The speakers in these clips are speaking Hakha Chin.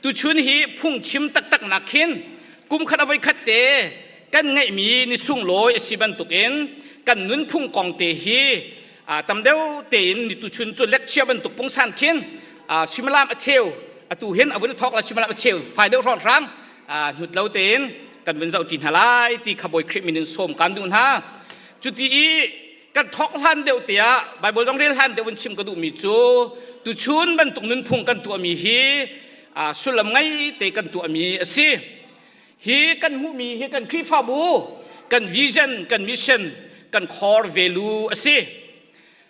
Tuchun hi phungchim taktak nak khin kum khat a voi khat te kan ngeihmi ni sunglawi a si bantukin kan nunphung kong te hi tam deuh tein ni tuchun cu lecture bantuk pungsan khin suimilam a cheu atu hin a vun thawk la suimilam a cheu fai deuh hrawng hrang hnut lo tein kan vun zoh ti hna lai ti kha Bawi Khrih min in sawm kan duh hna. Cuti i kan thawk hlan deuh tiah Bible dong rel hlan deuh vun chim ka duhmi cu tuchun bantuk nunphung kan tuahmi hi sullam ngei te kan tuahmi a si. Hi kan hmuhmi hi kan Khrihfabu kan vision kan mission kan core value a si.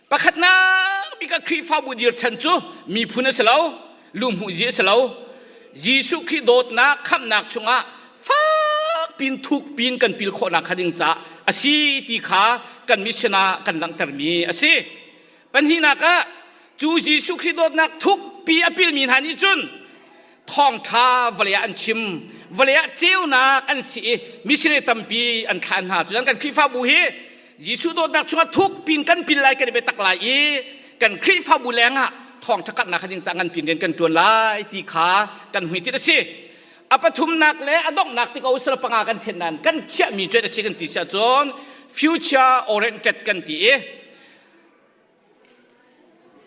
Pakhatnak bik ah Khrihfabu dirchan cu miphun a si lo, luhmuhzi a si lo. Jesuh Khrih dawtnak khamhnak chungah fak pin thuk pin kan pil khawhnak kha ding caah a si ti kha kan mission ah kan langhtermi a si. Pahnihnak ah cu Jesuh Khrih dawtnak thukpi a pilmi hna nih cun thawngṭha vawlei ah an chim, vawlei ah ceunak an si i missionary tampi an thlah hna. Cucan kan Khrihfabu hi Jesuh dawtnak chungah thuk pin kan pil lai kan i biatak lai i kan Khrihfabu lengah thawngṭha karhnak kha ding ca ngan pin rian kan ṭuan lai ti kha kan hmuitinh a si. A pathumnak le a donghnak ti ko usila panga kan ṭhen nain kan khiahmi ṭuan a si kan ti si ahcun future oriented kan ti i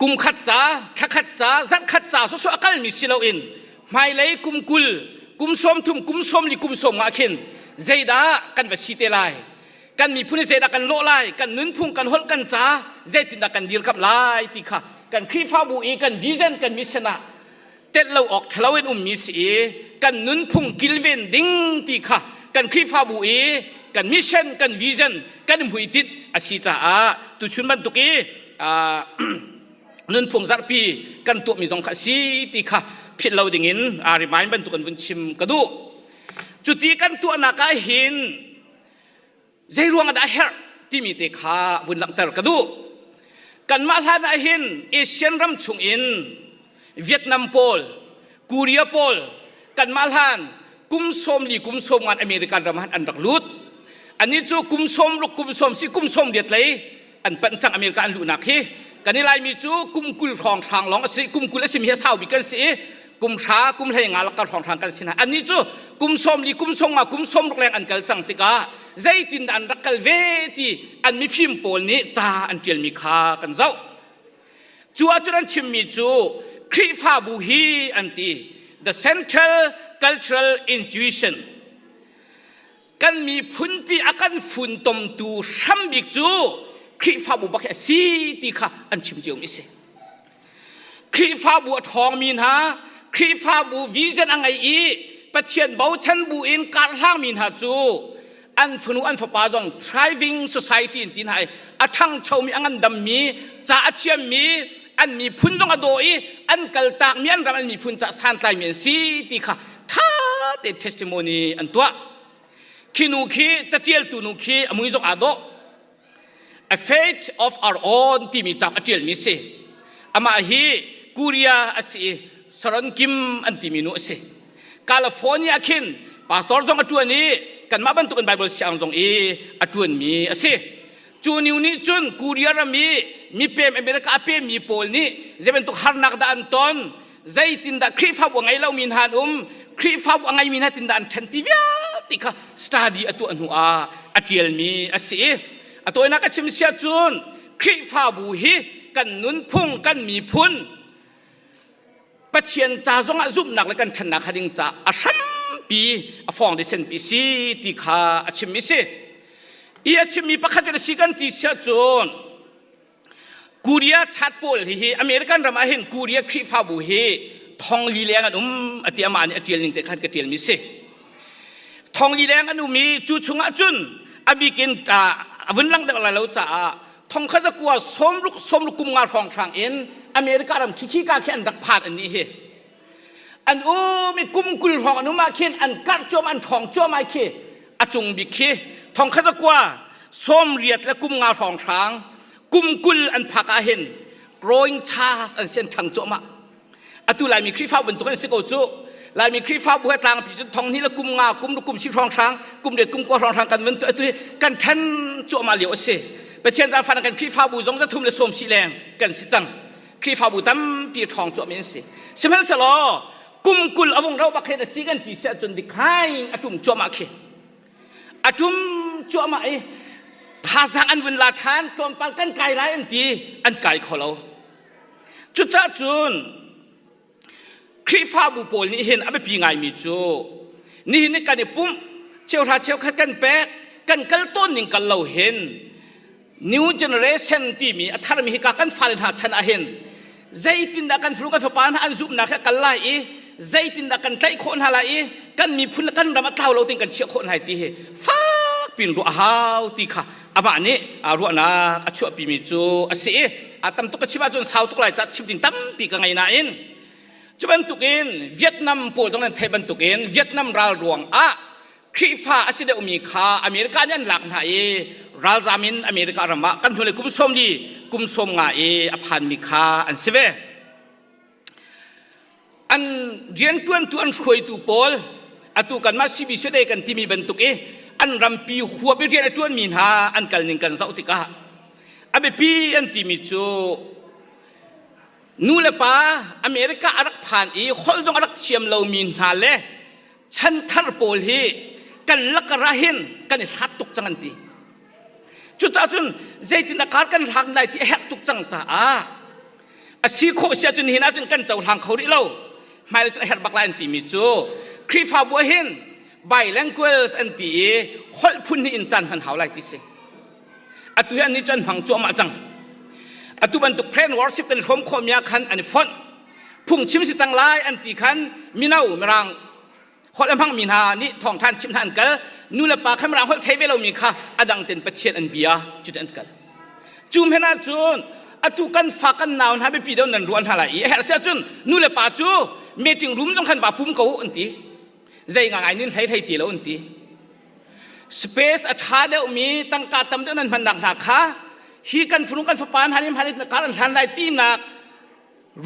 kum khat ca thla khat ca zarh khat ca sawsawh a kalmi si loin hmailei kum 20 kum 30 kum 40 kum 50 khin zeidah kan va si te lai kan miphun hi zeidah kan lawh lai kan nunphung kan holh kan ca zeitindah kan dirkamh lai ti kha kan Khrihfabu i kan vision kan mission ah telh lo awk ṭhalo in ummi si i kan nunphung kilven ding ti kha kan Khrihfabu i kan mission kan vision kan hmuitinh a si caah tuchun bantuk i nunphung zarhpi kan tuahmi zong kha a si ti kha philh lo dingin remind bantuk in vun chim ka duh. Cuti kan tuahnak ah hin zei ruang ah dah a herh timi te kha vun langhter ka duh. Kanmah hlan ah hin Asian ram chung in Vietnam pawl, Korea pawl kanmah hlan kum 40 kum 50 American ram ah an rak lut. Ani cu kum 60 kum 70 si kum 80 lei an panh cang America an luhnak hi kan i Laimi cu kum 20 hrawng hrang lawng a si kum 20 a simi hi a sau bik kan si i kum hra kum hlei nga lakar hrawng hrang kan si hna annih cu kum 40 kum 50 kum 60 leng an kal cang tikah zeitin dah an rak kal ve ti an mifim pawl nih ca an ṭialmi kha kan zoh cu ahcun an chimmi cu Khrihfabu hi an ti the central cultural institution Kan miphunpi a kan funtomtu hrambik cu Khrihfabu bak hi a si ti kha an chim ciomi a si. Khrihfabu a ṭhawngmi hna, Khrihfabu vision a ngei i Pathian bochan bu in karhlangmi hna cu an fanu an fapa zong thriving society in ti hna i a ṭhangchomi a ngandammi ca a thiammi an miphun zong a daw i an kaltakmi an ram an miphun ca santlaimi an si ti kha ṭha tein testimony an tuah. Khi nu khi catialtu nu khi a mui zong aa dawh. A Faith of Our Own timi cauk a ṭialmi si. Amah hi Korea a si i Saron Kim an timi nu a si. California khin pastor zong a ṭuan i kanmah bantukin Bible siang zong i a ṭuanmi a si. Cu nu nih cun Korea ram i mipem America a pemmi pawl nih zei bantuk harnak dah an ton zeitindah Khrihfabu a ngei lomi hna an um Khrihfabu a ngeimi hna tindah an ṭhen ti vialte kha study a tuah hnu ah a ṭialmi a si i a tawinak a chim siah cun Khrihfabu hi kan nunphung kan miphun Pathian ca zongah zumhnak le kan ṭhannak kha ding ca a hrampi a foundation pi si ti kha a chimmi si i a chimmi pakhat a si kan ti siah cun Korea chat pawl hi hi American ram ah hin Korea Khrihfabu hi thong li leng an um a ti amah nih a ṭial ning te khan ka ṭial mi si thong li leng an um i cu chungah cun a bik in a vun lang deuh lai lo caah thong kha zakua 60 60 kum nga hrawng hrang in America ram khi khi ka khi an rak phan an nih hi an um i kum 20 hrawng an um ah khin an karh cuam an ṭhawng cuam ai khi a cung bik khi thong kha zakua 80 le kum nga hrawng hrang kum 20 an phak ah hin growing church an sian ṭhang cuahmah atu Laimi Khrihfa bantuk an si ko cu Laimi Khrihfabu he tlangpi cu thong hnih le kum nga kum kum si hrawng hrang kum riat kum kua hrawng hrang kan vun atu hi kan ṭhen cuahmah lio a si Pathian zaangfah kan Khrihfabu zong 300 le sawm si leng kan si cang Khrihfabu tampi ṭhawng cuahmi an si. Sihmanhsehlaw. Kum 20 a vung rauh bak hin a si kan ti si ahcun decline a ṭum cuahmah khi. A ṭum cuahmah i thazaang an vun la ṭhan, tlawmpal kan kai lai an ti, an kai kho lo. Cucaah cun Khrihfabu pawl nih hin a biapi ngaimi cu nihin ni kan i pumh cheuhra cheukhat kan pek kan kal tawn ning kal lo hin new generation timi a tharmi hika kan fale hna chan ah hin zeitindah kan fanu kan fapa hna an zumhnak he kal lai i zeitindah kan tlaih khawh hna lai i kan miphun le kan ram a tlau lo tin kan chiah khawh hna ti hi fak pin ruah a hau ti kha amah nih ruahnak a chuahpimi cu a si i a tam tuk ka chim ahcun sau tuk lai ca chim ding tampi ka ngei nain cu bantukin Vietnam pawl zong nan theih bantukin Vietnam ral ruang ah Khrihfa a si deuhmi kha America nih an lak hna i ralzam in America ram ah kan hnulei kum 40 kum 50 i a phanmi kha an si ve. An rianṭuantu an hruaitu pawl atu kanmah CBCUSA kan timi bantuk i an rampi huap i rian a ṭuanmi hna an kalning kan zoh tikah a biapi an timi cu nu le pa America a rak phan i holh zong a rak thiam lomi hna le chanthar pawl hi kan lakar ah hin kan i hlat tuk cang an ti. Cucaah cun zeitin a kar kan hlang lai ti a herh tuk cang caah a si khawh si ahcun nihin ahcun kan cohlang kho rih lo. Hmailei cun a herh bak lai an timi cu Khrihfabu ah hin bilinguals an ti i holh phun hnih in caan hman hau lai ti si. Atu hi annih cu an hmang cuahmah cang. Atu bantuk prayer and worship kan i hrawm khawhmi ah khan an i fonh. Phungchim si cang lai an ti khan mino Mirang holh a hmangmi hna nih thawngṭha an chimh hna an kal. Nu le pa kha Mirang holh thei ve lomi kha a dang ten Pathian an bia cuti an kal. Cu hmanh ah cun atu kan fa kan nau hna biapi deuh nan ruah hna lai i a herh si ahcun nu le pa cu meeting room zong khan va pum ko an ti. Zei ngai nin hlei hlei ti lo an ti. Space a ṭha deuhmi tangka tam deuh nan hmannak hna kha hi kan fanu kan fapa hna nih hmarit na kar an hlan lai tinak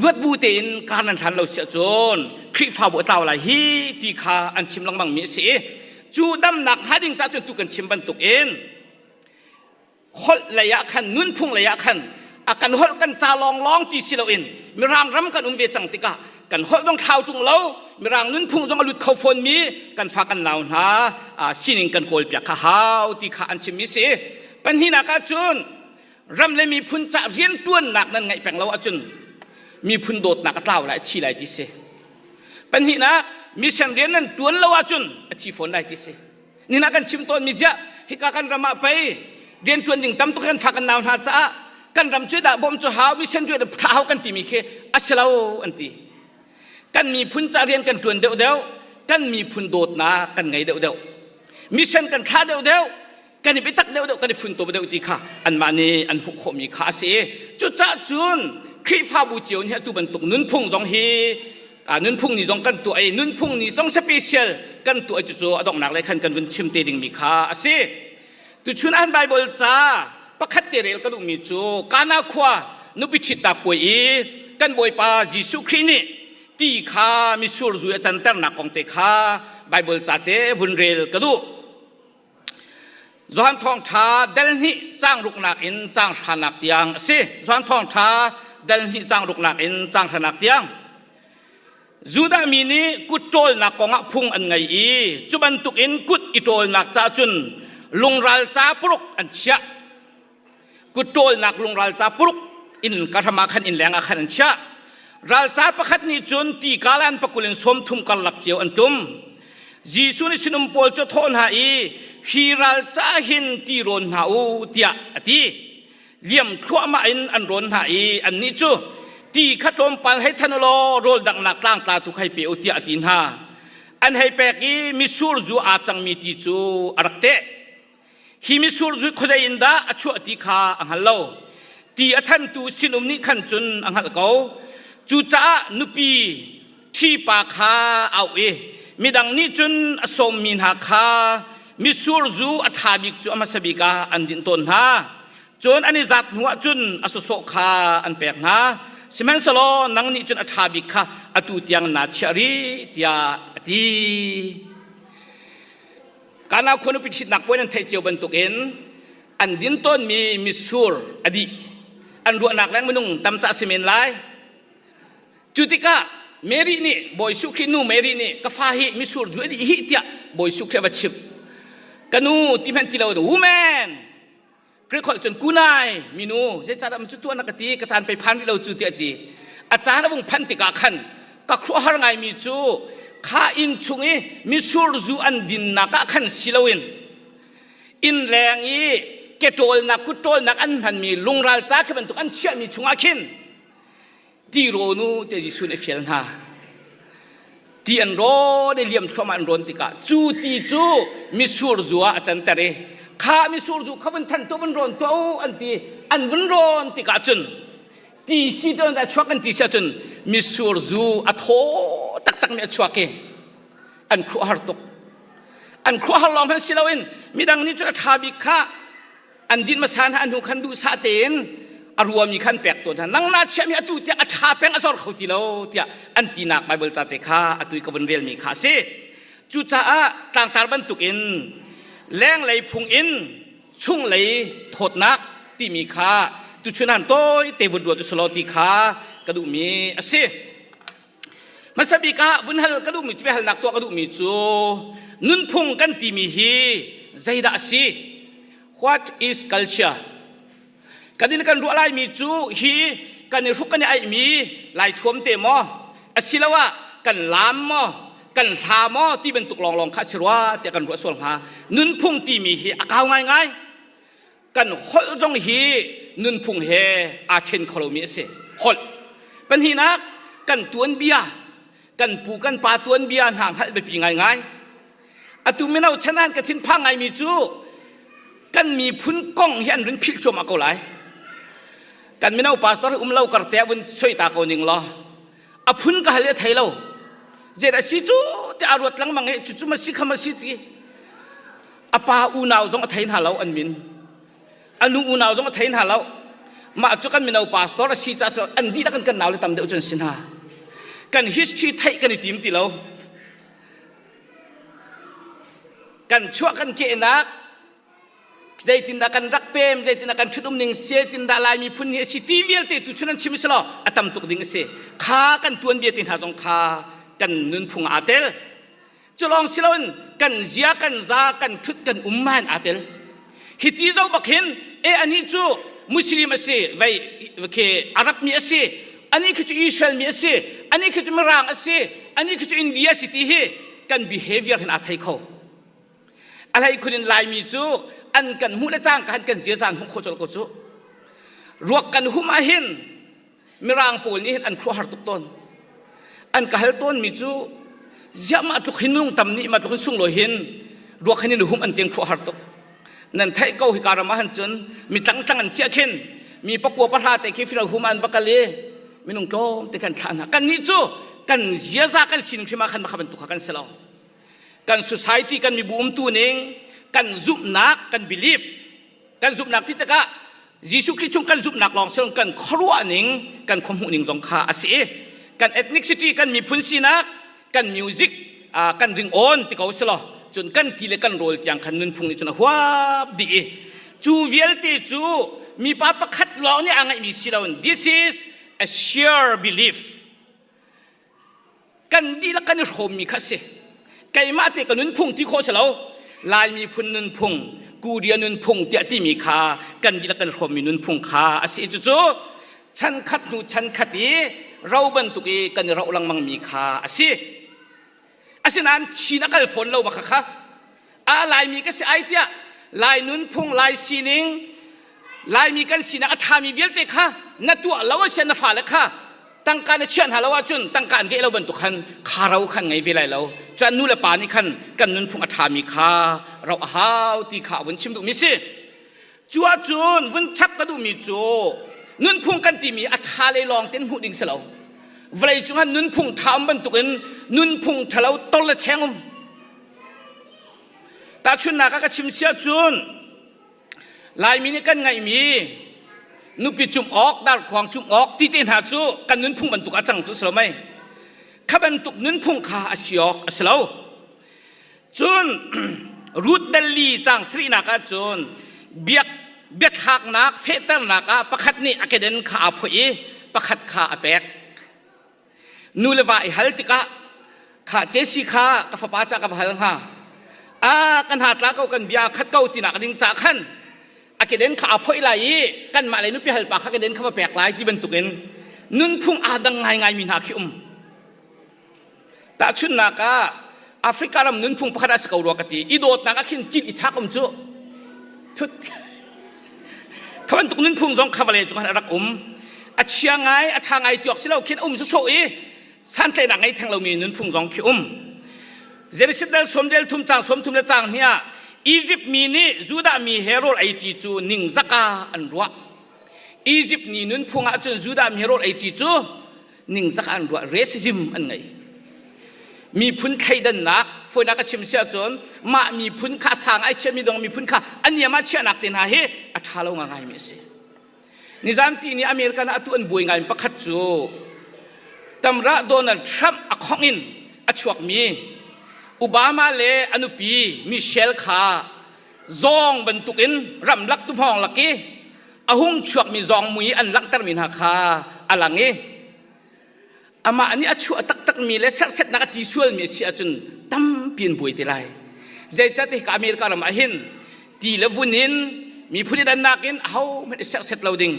ruat bu tein kar nan hlan lo si ahcun Khrihfabu a tlau lai hi ti kha an chim lengmang mi a si i cu damnak hnga ding cah cun tu kan chim bantuk in holh lei ah khan nunphung lei ah khan a kan holh kan ca lawnglawng ti si loin mirang ram kan um ve cang tikah kan holh zong thlau ṭung lo mirang nunphung zong a lut kho fawn mi kan fa kan nau hna sining kan kawl piak kha hau ti kha an chimmi si. Pahnihnak ah cun ram le miphun ca rianṭuannak nan ngeih peng lo ahcun miphun dawtnak a tlau lai a thi lai ti si. Pahnihnak mission rian nan ṭuan lo ahcun a thi fawn lai ti si. Nina kan chim tawnmi ziah hika kan ram ah pei rianṭuan ding tam tuk kan fa kan nau hna caah kan ram cu dah bawm cu hau mission rian thlah hau kan timi khi a si lo an ti. Kan miphun ca rian kan ṭuan deuhdeuh, kan miphun dawtnak kan ngei deuhdeuh. Mission kan thlah deuhdeuh, kan i biatak deuhdeuh, kan i funtom deuh ti kha anmah nih an hmuh khawhmi kha a si. Cucaah cun Khrihfabu cio nih atu bantuk nunphung zong hi nunphung ni zong kan tuah i nunphung ni zong special kan tuah i cucu a donghnak lei khan kan vun chim te dingmi kha a si. Tuchun an Bible ca pakhat te rel ka duhmi cu Kana khua nupi ṭhitnak puai i kan Bawipa Jesuh Khrih nih ti kha mitsur zu a canternak kong te kha Bible ca te vun rel ka duh. Johan Thawngṭha dal hnih caang ruknak in caang hranak tiang a si. Johan Thawngṭha dal hnih caang ruknak in caang hranak tiang. Judah mi nih kut ṭawlnak kongah phung an ngei i cu bantukin kut i ṭawlnak ca cun lungral ca paruk an chiah. Kut ṭawlnak lungral ca paruk inn ka hram ah khan inn leng ah khan an chiah. Ralca pakhat nih cun ti kalan pakul in 30 karlak cio an tum. Jesuh nih sinum pawl cu a thawh hna i hi ralca hin ti rawn hna u tiah a ti. Liam thluahmah in an rawn hna i annih cu ti kha tlawmpal hei than u law rawl danghnak tlangtla tu kha hei pe u tiah a ti hna. An hei pek i mitsur zu aa cangmi ti cu a rak teh. Hi mitsur zu khuazei in dah a chuah ti kha a hngal lo. Ti a thantu sinum nih khan cun a hngalh ko. Cucaah nupi ṭhipa kha auh i midang nih cun a sawmmi hna kha mitsur zu a ṭha bik cu a hmasa bik ah an dinh tawn hna. Cun an i zat hnuah cun a sawsawh kha an pek hna. Sihmanhsehlaw nang nih cun a ṭha bik kha atu tiang naa chiah rih tiah a ti. Kana khua nupi ṭhitnak puai nan theih cio bantukin an din tawnmi mitsur a dih. An ruahnak leng minung tam cah si men lai. Cu tikah Mary nih Bawi Jesuh Khrih nu Mary nih ka fa hi misur zu a dih hi tiah Bawi Jesuh Khrih a va chimh. Ka nu ti hmanh ti lo woman Greek holh cun kunai minu zeicahdah cu tuah na ka ti ka caan pei phan rih lo cu tiah a ti. A caan a vung phanh tikah khan ka khuaruahhar ngaimi cu kha inn chung i misur zu an dinnak ah khan si loin inn leng i ke ṭawlnak kut ṭawlnak an hmanmi lungral ca khi bantuk an chiahmi chungah khin ti rawn u tiah Jesuh nih a fial hna. Ti an rawn i liam thluahmah an rawn tikah cu ti cu mitsur zu ah a canter i kha mitsur zu kha vun than tuah vun rawn tuah u an ti an vun rawn tikah cun ti si te a chuak an ti si ahcun mitsur zu a thaw taktakmi a chuak i an khuahar tuk an khuahar lawng hmanh si loin midang nih cun a ṭha bik kha an din hmasa hna hnu khan duhsah tein a ruami khan pek tawn hna nang na chiahmi atu tiah a ṭha peng a zor kho ti lo tiah an tinak Bible ca te kha atu i ka vun relmi kha a si cucaah tlangtar bantukin lenglei phung in chunglei thawtnak timi kha tuchun han tawi te vun ruat usulaw ti kha ka duhmi a si Hmasa bik ah vun hal ka duhmi cu biahalnak tuah ka duhmi cu nunphung kan timi hi zeidah a si? What is culture? Kan in kan ruah laimi cu hi kan i hruk kan i aihmi laithuam te maw asiloah kan laam maw kan hla maw ti bantuk lawnglawng kha a si rua tiah kan ruah sual hnga. Nunphung timi hi a kau ngaingai. Kan holh zong hi nunphung he aa ṭhen kho lomi a si. Holh. Pahnihnak, kan tuanbia, kan pu kan pa tuanbia hna hngalh biapi ngaingai. Atu mino chan ah ka thinphang ngaimi cu kan miphun kong hi an run philh cuahmah ko lai. Kan mino pastor um lo kar te ah vun soi ta ko ning law a phun ka hal i a thei lo. Zeidah si cu tiah a ruat lengmang i cucu ma si kha ma si ti. A pa unau zong a thei hna lo an min. A nu unau zong a thei hna lo. Mah cu kan mino pastor a si caah an dihlak in kan naule tam deuh cu an si hna. Kan history theih kan i tim ti lo. Kan chuah kan kehnak zeitindah kan rak pem zeitindah kan ṭhut um ning zeitindah Lai miphun hi a si ti vialte tu chun an chim si law a tam tuk ding a si. Kha kan tuanbia te hna zong kha kan nunphung ah aa tel. Cu lawng si loin kan zia kan za kan ṭhut kan um man aa tel. Hi ti zo bak hin e anih cu Muslim a si vei khi Arab mi a si anih khi cu Israel mi a si anih khi cu Mirang a si anih khi cu India a si ti hi kan behavior hin aa thei kho. A hlei khun in Laimi cu an kan hmuh le cangka han kan ziaza an hmuh khawh colh ko cu. Ruak kan hum ah hin Mirang pawl nih hin an khuahar tuk tawn. An ka hal tawnmi cu ziah mah tluk hin minung tam nih mah tluk hin sunglawi hin ruak hin in hum an tiang khuahar tuk. Nan theih ko hika ram ah han cun mi tlangtlang an chiah khin mi pakua pahra te khi firal hum an va kal i minung tlawm te kan thlah hna. Kannih cu kan ziaza kan sining hrim ah khan makha bantuk kha kan si lo. Kan society kan mibu umtu ning kan zumhnak kan belief kan zumhnak ti tikah Jesuh Khrih chung kan zumhnak lawng si kan khuaruah ning kan khuahmuh ning zong kha a si i kan ethnicity kan miphun sinak kan music kan ringawn ti ko si law cun kan ti le kan rawl tiang khan nunphung nih cun a huap dih i cu vialte cu mipa pakhat lawng nih aa ngeihmi si loin this is a sheer belief Kan dihlak kan i hrawmmi kha a si. Keimah te ka nunphung ti khawh si lo. Lai miphun nunphung, Korea nunphung tiah timi kha kan dihlak kan hrawmmi nunphung kha a si. Cucu chan khat hnu chan khat i ro bantuk i kan i roh lengmangmi kha a si. Asinain chin a kal fawn lo bak kha. A Laimi ka si ai tiah Lai nunphung, Lai sining, Laimi kan sinak a ṭhami vialte kha na tuah lo a si na fale kha tangka na chiah hna lo ahcun tangka an ngeih lo bantuk khan kha ro khan ngei ve lai lo. Cun nu le pa nih khan kan nunphung a ṭhami kha ro a hau ti kha a vun chim duhmi si. Cu ahcun vun chap ka duhmi cu nunphung kan timi a ṭha lei lawng ten hmuh ding si lo. Vawlei cung ah nunphung ṭha um bantukin nunphung ṭhalo tor le cheng um. Tahchunhnak ah ka chim si ahcun Laimi nih kan ngeihmi nupi cumh awk, darkhuang cumh awk ti te hna cu kan nunphung bantuk a cang cu a si lo mei. Kha bantuk nunphung kha a si awk a si lo. Cun Ruth Delhi cang sarihnak ahcun biak biathlaknak fehternak ah pakhat nih a keden kha aa phoih i pakhat kha a pek. Nu le va i hal tikah kha Jesse kha ka fapa ca ka va hal hnga. A kan ha tla ko kan bia khat ko tinak ding ca khan a keden kha aa phoih lai i kanmah le nupi halpa kha keden kha va pek lai ti bantukin nunphung aa dang ngaingai mi hna khi um. Tahchunhnak ah Africa ram nunphung pakhat ah si ko rua ka ti. I dawtnak ah khin cin i chak um cu. Thut. Kha bantuk nunphung zong kha vawlei cung ah a rak um. A chia ngai, a ṭha ngai tiawk si lo khin a um sawsawh i santlaihnak ngei theng lomi nunphung zong khi um. Genesis dal sawm del thum cang sawm thum le cang hnih ah Egypt mi nih Judah mi he rawl ei ṭi cu ningzak ah an ruah. Egypt ni nunphung ah cun Judah mi he rawl ei ṭi cu ningzak an ruah racism an ngei miphun thleidannak fawinak ka chim si ahcun mah miphun kha sang ai chiahmi dong miphun kha a niam ah chiahnak te hna hi a ṭha lo ngaingai mi a si nizan ti ni American ah atu an buai ngai pakhat cu tamra Donald Trump a khong in a chuakmi Obama le a nupi Michelle kha zawng bantukin ramlak tuhmawng lak i a hung chuakmi zawng mui an langhtermi hna kha a lang i amah nih a chuah taktakmi le serhsetnak a ti sualmi a si ahcun tampi an buai te lai. Zeicahtiah hika America ram ah hin ti le vun in miphun i dannak in ahohmanh i serhset lo ding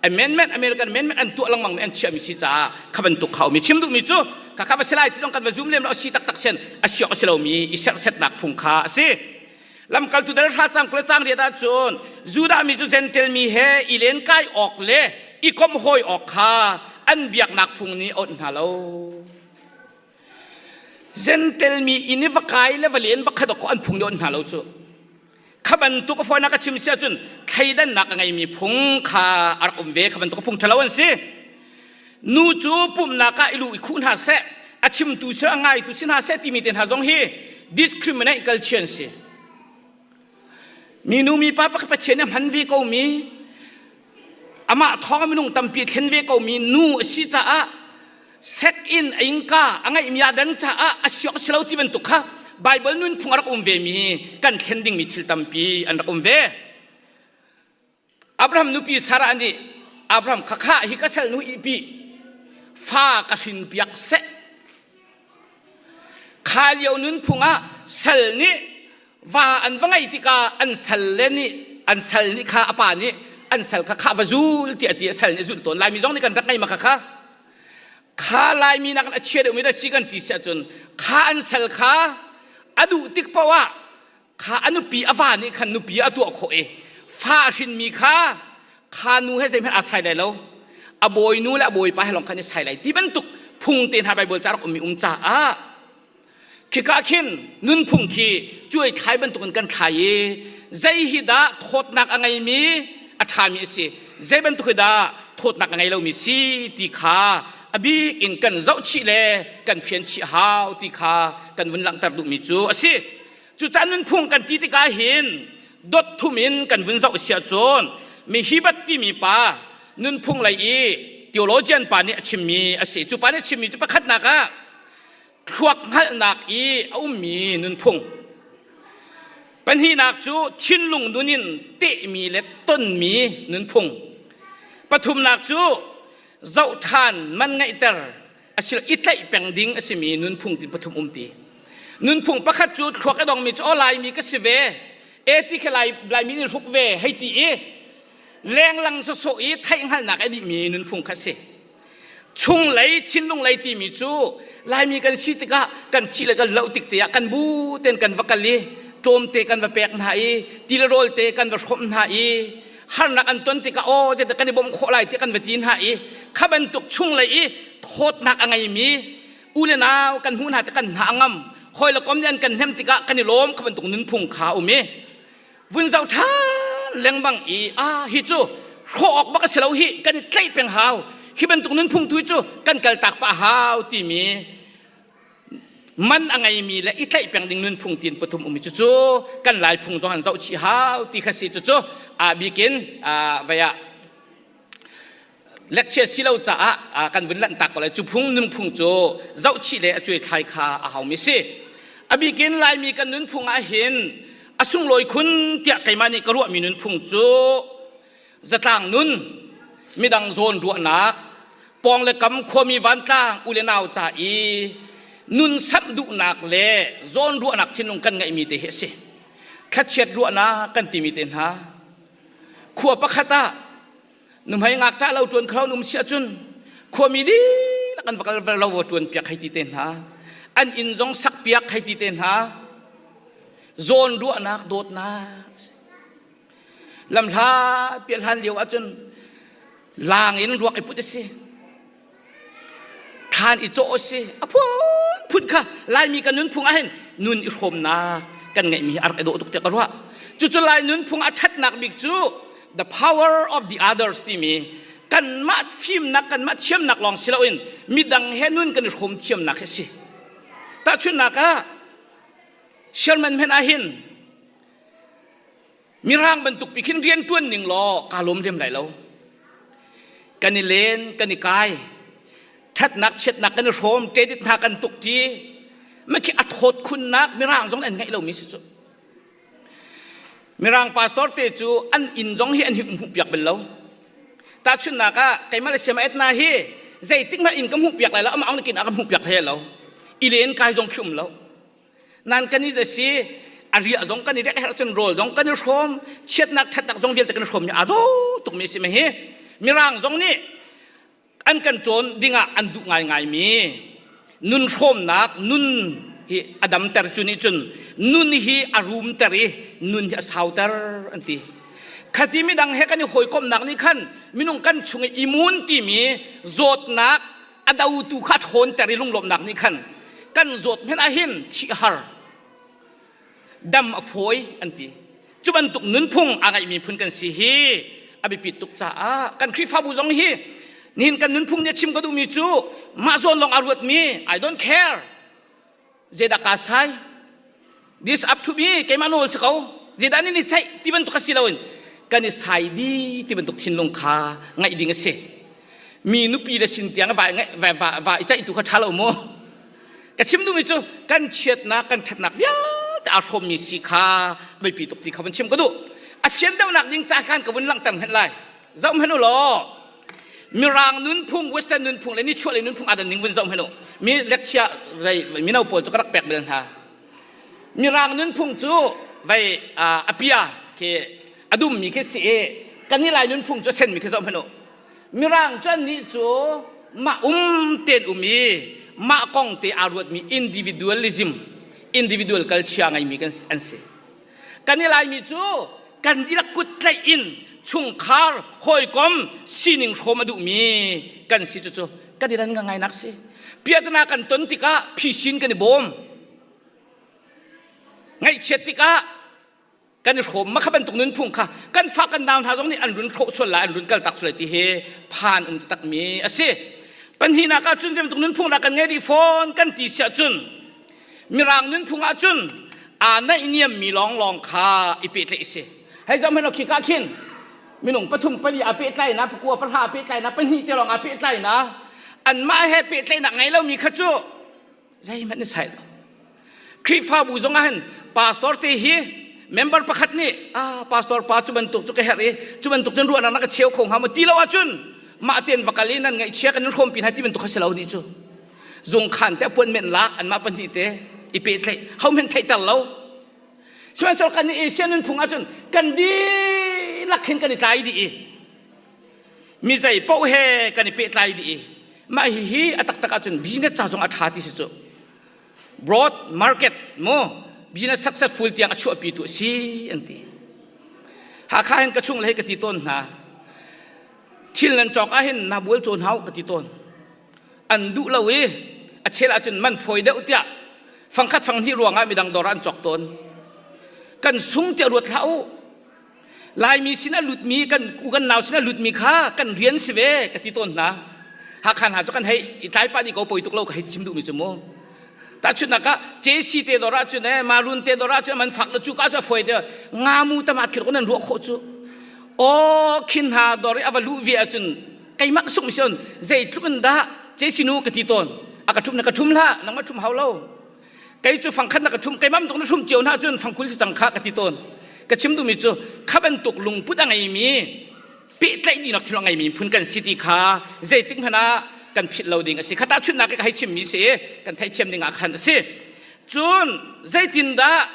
amendment American amendment an tuah lengmang mi an chiahmi si caah kha bantuk kha um i chim duhmi cu kha kha va si lai ti zong kan va zum lem lo a si taktak sian a siok a si lomi i serhsetnak phung kha a si. Lamkaltu dal hra cang kule cang riat ahcun Judah mi cu Gentel mi he i lenkai awk le i komh hawi awk kha an biaknak phung nih a awnh hna lo. Gentel mi inn i va kai le va len va khat awk an phung nih a awnh hna lo cu. Kha bantuk a fawinak a chim si ahcun thleidannak a ngeimi phung kha a rak um ve kha bantuk a phung ṭhalo an si. Nu cu pumhnak ah i lu i khuh hna seh, a chimtu si a ngaitu si hna seh timi te hna zong hi discriminate culture an si. Minu mipa pakhat Pathian nih a hman ve komi amah thawng a minung tampi a thlen ve komi nu a si caah sek in a ingka a ngeihmi aa dan caah a siok a si lo ti bantuk kha Bible nunphung a rak um vemi kan thlen dingmi thil tampi an rak um ve. Abraham nupi Sarah nih Abraham kha khah hi ka sal nu ihpi fa ka hrin piak seh. Kha lio nunphung ah sal nih va an va ngeih tikah an sal le nih an sal nih kha a pa nih an sal kha khah va zul tiah ti a sal nih a zulh tawn Laimi zong nih kan rak ngei ma kha kha kha Laimi nakin a chia deuhmi dah si kan ti si ahcun kha an sal kha a duh tik paoh ah kha a nupi a va nih khan nupi a tuah khawh i fa a hrinmi kha kha nu he zeihmanh aa sai lai lo a bawinu le a bawipa he lawng khan i sai lai ti bantuk phung te hna Baibal ca rak ummi um caah khika khin nunphung khi cuai thlai bantukin kan thlai i zei hi dah thawtnak a ngeimi a ṭhami a si zei bantuk hi dah thawtnak a ngei lomi si ti kha a bik in kan zohchih le kan fian chih hau ti kha kan vun langhter duhmi cu a si Cucaah nunphung kan ti tikah hin dot thum in kan vun zoh si ahcun Mihibat timi pa nunphung lei i theologian pa nih a chimmi a si. Cu pa nih a chimmi cu pakhatnak ah thluak hngalhnak i a ummi nunphung. Pahnihnak cu thinlung nun in tehmi le tonmi nunphung. Pathumnak cu zoh ṭhan man ngeihter asilo i tlaih peng ding a simi nunphung tin pathum um ti nunphung pakhat cu thluak a dongmi cu aw laimi ka si ve e ti khe lai laimi nih hruk ve hei ti i lenglang sawsawh i theihhngalhnak a dihmi nunphung kha si chunglei thinlung lei timi cu laimi kan si tikah kan thih le kan loh tik te ah kan bu ten kan va kal i tlawmte kan va pek hna i ti le rawl te kan va hrawmh hna i harnak an ton tikah aw zeidah kan i bawmh khawh lai ti kan va ti hna i kha bantuk chunglei i thawtnak a ngeimi u le nau kan hmuh hna tik kan hna a ngam hawi le kom nih an kan hnem tikah kan i lawm kha bantuk nunphung kha um i vun zoh ṭhan lengmang i a hi cu hrawh awk bak a si lo hi kan i tlaih peng hau hi bantuk nunphung tu cu kan kaltak pah hau timi man a ngeimi le i tlaih peng ding nunphung tin pathum um cucu kan lai phung zong an zoh chih hau ti kha si cucu a bikin vei ah lecture si lo caah kan vun lanh tak ko lai cu phung nunphung cu zoh chih le a cuai thlai kha a haumi si a bikin laimi kan nunphung ah hin a sunglawi khun tiah keimah nih ka ruahmi nunphung cu zatlang nun midang zawn ruahnak. Pawng le kam khuami vantlang u le nau ca i nun samh duhnak le zawnruahnak thinlung kan ngeihmi te hi a si. Thlachiat ruahnak kan timi te hna. Khua pakhat ah nuhmei ngakṭah lo ṭuan kho um si ahcun khuami dihlak an va kal lo va ṭuan piak hei ti te hna. An inn zong sak piak hei ti te hna. Zawnruahnak dawtnak Lamhlat piah hlan lio ahcun laang in ruak i put a si. Thlan i cawh a si. A phunphun kha Laimi kan nunphung ahhin nun i hrawmnak kan ngeihmi hi a rak i dawh tuk tiah ka ruah. Cucu Lai nunphung a ṭhatnak bik cu the power of the others timi kanmah fimnak kanmah thiamnak lawng si loin midang he nun kan i hrawm thiamnak hi a si. Tahchunhnak ah Sherman hmanh ahhin Mirang bantuk pi khin rian ṭuan ning law kaa lawm lem lai lo. Kan i len, kan i kai, ṭhatnak chiatnak kan i hrawm, credit hna kan tuk ṭi. Mah khi a thawt khunnak Mirang zong an ngeih lomi si cu. Mirang pastor te cu an inn zong hi an hmuh piak bal lo. Tahchunhnak ah keimah le siam etna hi zeitik hmanh inn ka hmuh piak lai lo, amah ong kin a ka hmuh piak hlei lo. I len kai zong khi um lo. Nan kan i si a riah zong kan i rek herh cun rawl zong kan i hrawm chiatnak ṭhatnak zong vialte kan i hrawm mi aa dawh tukmi a si ma hi mirang zong nih an kan cawn dingah an duh ngaingai mi nun hrawmnak nun hi a damter cu nih cun nun hi a rumter i nun hi a sauter an ti khati midang he kan i hawikomhnak nih khan minung kan chung i imun timi zawtnak a dotu kha ṭhawnter i lunglawmhnak nih khan kan zawt hmenh ah hin thih har dam a fawi an ti cu bantuk nunphung a ngeihmi phun kan si hi a biapit tuk caah kan Khrihfabu zong hi nihin kan nunphung nih a chim ka duhmi cu mah zawn lawng a ruatmi I don't care Zeidah kaa sai? This up to me, keimah nawl si ko. Zeidah nan i ceih ti bantuk a si loin kan i sai di ti bantuk thinlung kha ngaih ding a si. Mi nupi le sin tiang va, va, va, va i ceihtu kha ṭha lo maw? Ka chim duhmi cu kan chiatnak, kan ṭhatnak vialte aa hrawmmi si kha biapi tuk ti kha vun chim ka duh. A fian deuhnak ding ca khan ka vun langhter hmenh lai. Zoh hmanh u law Mirang nunphung, Western nunphung le nichuahlei nunphung aa dan ning vun zoh hmanh u. Mi lecture vei mino pawl cu ka rak pek bal hna. Mirang nunphung cu vei a pia khi a dummi khi si i kan i Lai nunphung cu a senmi khi zoh hmanh u. Mirang cu annih cu mah um tein um i mah kong te aa ruatmi individualism, individual culture ngeimi kan an si. Kan i Laimi cu kan dihlak kut tlaih in chungkhar hawikom sining hrawm a duhmi kan si cucu kan i ran ngai nak si. Piahtana kan ton tikah phisin kan i bawm. Ngaihchiat tikah kan i hrawm ma kha bantuk nunphung kha kan fa kan nau hna zong nih an run hrawh sual lai an run kaltak sual lai ti hi phan um takmi a si. Pahnihnak ah cun bantuk nunphung dah kan ngei dih fawn kan ti siah cun Mirang nunphung ahcun aa naihniammi lawnglawng kha i pehtlaih a si. Hei zoh hmanh khi ka khin minung pathum pali aa pehtlai na pakua pahra aa pehtlai na pahnih te lawng aa pehtlai na anmah he pehtlaihnak ngei lomi kha cu zeihmanh ni sai lo. Khrihfabu zong ah hin pastor te hi member pakhat nih ah pastor pa cu bantuk cu ka herh i cu bantuk cun ruahnak na ka cheu kho hnga maw ti lo ahcun mah tein va kal i nan ngaihchia kan in hrawmpi hna ti bantuk kha si lo ni cu. Zungkhan te appointment lak anmah pahnih te i pehtlaih hohmanh theihter lo sihmanhsehlaw kan nih Asia nunphung ahcun kan dihlak hin kan i tlai dih i mi zei paoh he kan i pehtlai dih i mah hihi a taktak ahcun business ca zong a ṭha ti si cu broad market mu business successful tiang a chuahpi tu a si an ti Hakha hin ka chung le hei ka ti tawn hna thil nan cawk ahhin na bual cawn hau ka ti tawn an duh lo i a chel ahcun man fawi deuh tiah fangkhat fanghnih ruangah midang dawr ah an cawk tawn kan sung tiah ruat hlah u Laimi sin a lutmi kan u kan nau sin a lutmi kha kan rian si ve ka ti tawn hna Hakha hna cu kan hei i tlai pah dih ko poi tuk lo ka hei chim duhmi cu mu tahchunhnak ah JC te dawr ah cun eh Marun te dawr ah cun man fak le cu ka cu a fawi te ngamu tamat khi nan ruah khawh cu aw khin hna dawr i a va luh ve ahcun keimah ka sungh sion zeitluk in dah cesinu ka ti tawn a ka ṭhum na ka ṭhum hlah nangmah ṭhum hau lo kei cu fangkhat na ka ṭhum keimah bantuk na ṭhum cio hna cun fangkul si cang kha ka ti tawn ka chim duhmi cu kha bantuk lungput a ngeimi pehtlaih dinak thil a ngeimi phun kan si ti kha zeitik hmanh ah. kan philh lo ding a si. Khata chunnak ka hei chimmi si kan theihthiam ding ah khan a si. Cun zeitindah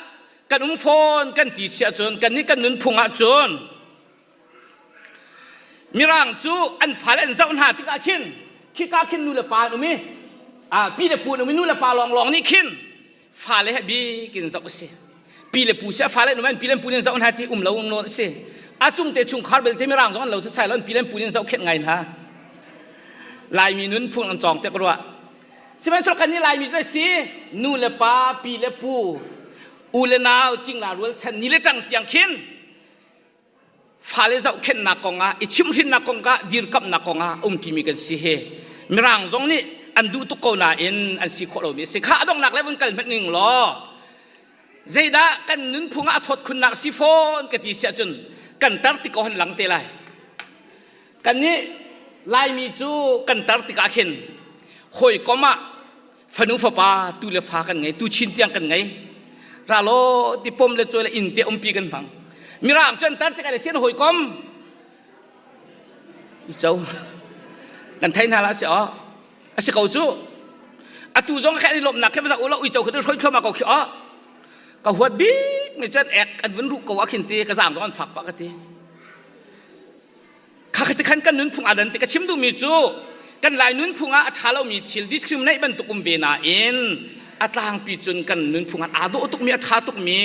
kan um fawn kan ti si ahcun kan nih kan nunphung ahcun Mirang cu an fale an zoh hna tikah khin khika khin nu le pa an um i pi le pu an um i nu le pa lawnglawng nih khin fale he bik in zoh a si. Pi le pu si a fale an um an pi le pu nih zoh hna ti um lo um lo a si. A cung te chungkhar belte mirang zong an lo sasai lo an pi le pu nih zoh khenh ngai hna. Laimi nunphung an cawng te ka ruah. Sihmanhsehlaw kan nih Laimi cu si nu le pa pi le pu u le nau cingla rualchan ni le ṭang tiang khin fale zohkhenhnak kongah i chimhhrinnak kongah dirkamhnak kongah umṭimi kan si hi mirang zong nih an duh tuk ko nain an si khawh lomi a si kha a donghnak le vun kal hmanh ning law zeidah kan nunphung ah a thawt khunnak si fawn ka ti siah cun kan tar tik ko han lang te lai kan nih laimi cu kan tar tikah khin hawikom ah fanu fapa tu le fa kan ngei tu chin tiang kan ngei ra law ti pom le cawi le inn te umpi kan hmang mirang cu an tar tikah le sian hawikom i co kan thei hna la si aw a si ko cu atu zong khe an i lawmhnak khe va u la uico khe hroi thluahmah ko khi aw ka huat bik mi cun ek an vun ruh ko ah khin ti ka zaang zong an fak pah ka ti Kha ti khan kan nunphung aa dan ti ka chim duhmi cu kan Lai nunphung ah a ṭha lomi thil discriminate bantuk um ve nain a tlangpi cun kan nunphung ah aa dawh tukmi a ṭha tukmi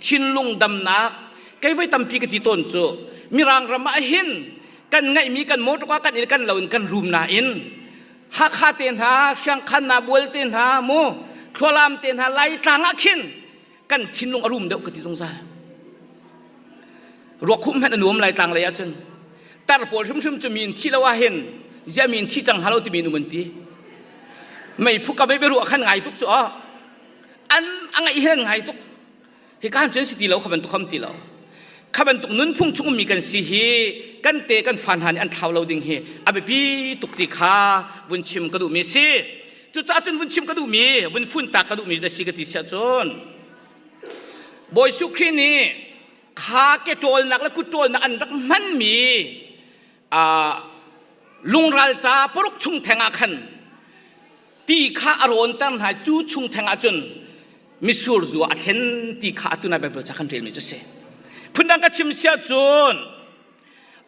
thinlung damnak kei voi tampi ka ti tawn cu Mirang ram ah hin kan ngeihmi kan motor kan inn kan lo in kan rum nain Hakha te hna Siangkhan hna Bual te hna mu Thlualam te hna Laitlang ah khin kan thinlung a rum deuh ka ti zungzal ruak khum hmanh a nuam lai tlang lei ahcun tar pawl hrimhrim cu mi in thi lo ahhin zia mi in thi cang halo timi in um an ti mei phu ka mei biaruah khan ngai tuk cu aw an a ngaih hin an ngai tuk hi kan cun si ti lo kha bantuk kham ti lo kha bantuk nunphung chung ummi kan si hi kan te kan fa hna nih an thlau lo ding hi a biapi tuk ti kha vun chim ka duhmi si Cucaah cun vun chim ka duhmi, vun funtak ka duhmi na si ka ti siah cun Bawi Jesuh Khrih nih kha ke ṭawlnak le kut ṭawlnak an rak hmanmi lungral ca paruk chung theng ah khan ti kha a rawnter hna cu chung theng ah cun misur zu a thlen ti kha atu nai Bible ca kan relmi cu si. Phundang ka chim siah cun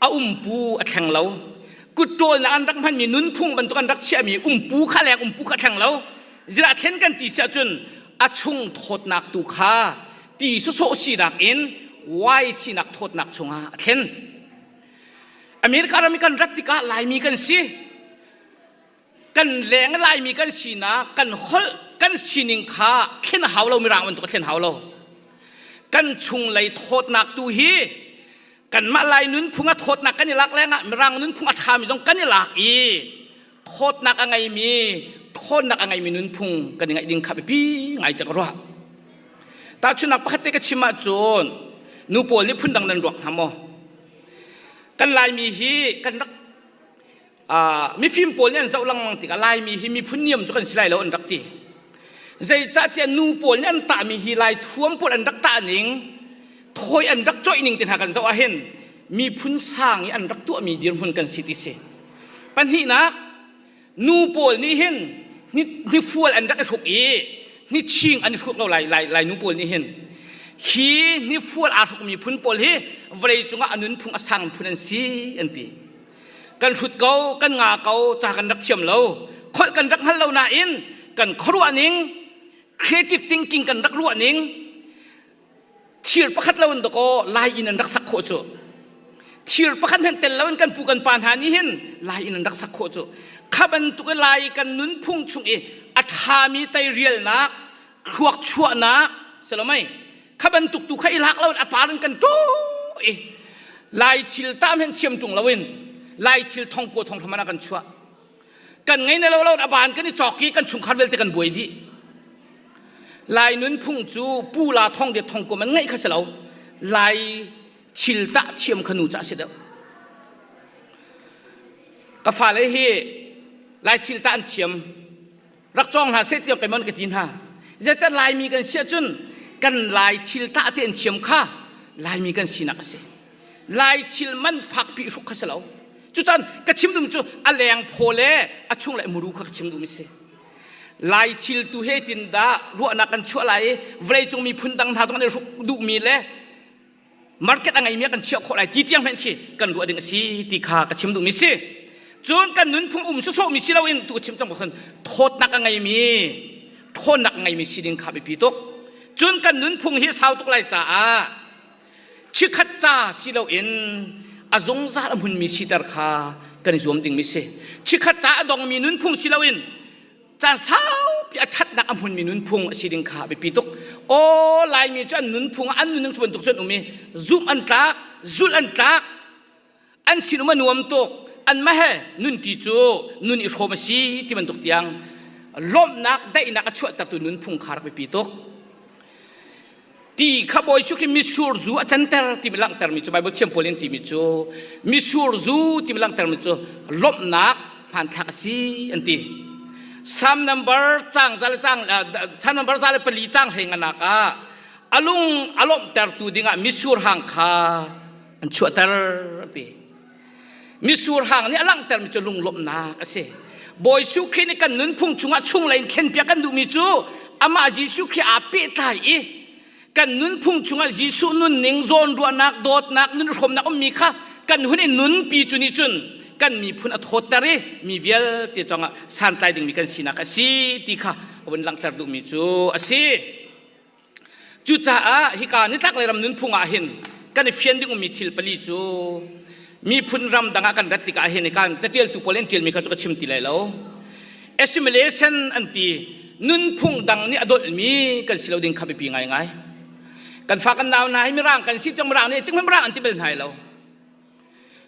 a umpu a thleng lo kutṭawlnak an rak hmanmi nunphung bantuk an rak chiahmi umpu kha leng umpu kha thleng lo zira thlen kan ti si ahcun a chung thawtnak tu kha ti sawsawh sinak in wai sinak thawtnak chungah a thlen America ram i kan rat tikah Laimi kan si kan leng Laimi kan sinak kan holh kan sining kha thlen a hau lo mirang bantuk a thlen hau lo kan chunglei thawtnak tu hi kanmah Lai nunphung a thawtnak kan i lak lengah mirang nunphung a ṭhami zong kan i lak i thawtnak a ngeimi ṭhawnnak a ngeimi nunphung kan i ngeih ding kha biapi ngai te ka ruah tahchunhnak pakhat te ka chim ahcun nu pawl nih phundang nan ruak hnga maw kan Laimi hi kan rak mifim pawl nih an zoh lengmang tikah Laimi hi miphun niam cu kan si lai lo an rak ti. Zeicahtiah nu pawl nih an tahmi hi Lai thuam pawl an rak tah ning, thawi an rak coih ning te hna kan zoh ahhin miphun sang i an rak tuahmi dirhmun kan si ti si. Pahnihnak, nu pawl nih hin hnifual an rak i hruk i hniching an i hruk lo lai lai lai nu pawl nih hin hi hnifual aa hrukmi phun pawl hi vawlei cungah a nunphung a sang phun an si an ti. Kan hrut ko, kan nga ko, ca kan rak thiam lo. Kholh kan rak hngal lo nain kan khuaruah ning, creative thinking kan rak ruah ning, thir pakhat lo in dakaw lai inn an rak sak khawh cu. Thir pakhat hmanh tel lo in kan pu kan pa hna nih hin lai inn an rak sak khawh cu. Kha bantuk i lai kan nunphung chung i a ṭhami teirialnak, thluak chuahnak, si lo mei? Kha bantuk tu kha i lak lo in a par in kan ṭu i lai thil tam hen thiam ṭung lo in lai thil thong ko thong hram kan chuah kan ngei na lo lo a ban kan i cawk i kan chungkhar vialte kan buai dih lai nunphung cu pu la thong de thong ko man ngeih kha si lo lai thil tah thiam kha nu ca si deuh ka fale hi lai thil tah an thiam rak cawng hna seh tiah keimah ka ti hna zeicah laimi kan si ahcun kan lai thil tah te an thiam kha laimi kan sinak a si lai thil man fakpi hruk kha si lo. Cucan ka chim dum cu a leng phaw le a chung le muru kha ka chim duhmi si. Lai thil tu he tin dah ruahnak kan chuah lai i vawleicung miphun dang hna zong an i hruk duhmi le market a ngeimi ah kan chiah khawh lai ti tiang hmanh khi kan ruah ding a si ti kha ka chim duhmi si. Cun kan nunphung um sawsawhmi si loin tu chim cang khan thawtnak a ngeimi ṭhawnnak a ngeimi si ding kha biapi tuk. Cun kan nunphung hi sau tuk lai caah chikkhat ca si loin a zungzal a hmunmi siter kha kan i zuam dingmi si. Chikkhat ca a dongmi nunphung si loin caan saupi a ṭhatnak a hmunmi nunphung a si ding kha biapi tuk. Aw Laimi cu an nunphung ah an nunning cu bantuk cun um i zumh an tlak, zulh an tlak, an sinum a nuam tuk, anmah he nunṭi cu nun i hrawm a si ti bantuk tiang lawmhnak daihnak a chuahtertu nunphung kha rak biapi tuk. Ti kha Bawi Jesuh khi mitsur zu a canter timi langhtermi cu Bible thiam pawl in timi cu mitsur zu timi langhtermi cu lawmhnak hmanthlak a si an ti. Psalm number cang za le cang Psalm number 104 cang hlei nganak ah a lung a lawmhtertu dingah mitsur hang kha an chuahter an ti. Mitsur hang nih a langhtermi cu lunglawmhnak a si. Bawi Jesuh Khrih nih kan nunphung chungah chunglei in thlenpiak kan duhmi cu amah Jesuh Khrih aa pehtlai i kan nunphung chungah Jesuh nunning, zawnruahnak, dawtnak, nunhrawmnak ummi kha kan hun i nunpi cu nih cun kan miphun a thawtter i mi vialte cungah santlai dingmi kan sinak a si ti kha a vun langhter duhmi cu a si. Cucaah hika nitlaklei ram nunphung ah hin kan i fian ding ummi thil pali cu miphun ram dang ah kan rat tikah hin kan catialtu pawl an ṭialmi kha cu ka chim ti lai lo. Assimilation an ti nunphung dang nih a dolhmi kan si lo ding kha biapi ngaingai. Kan fa kan nau hna hi mirang kan si tiang mirang nih ting mirang an ti bal hna lo.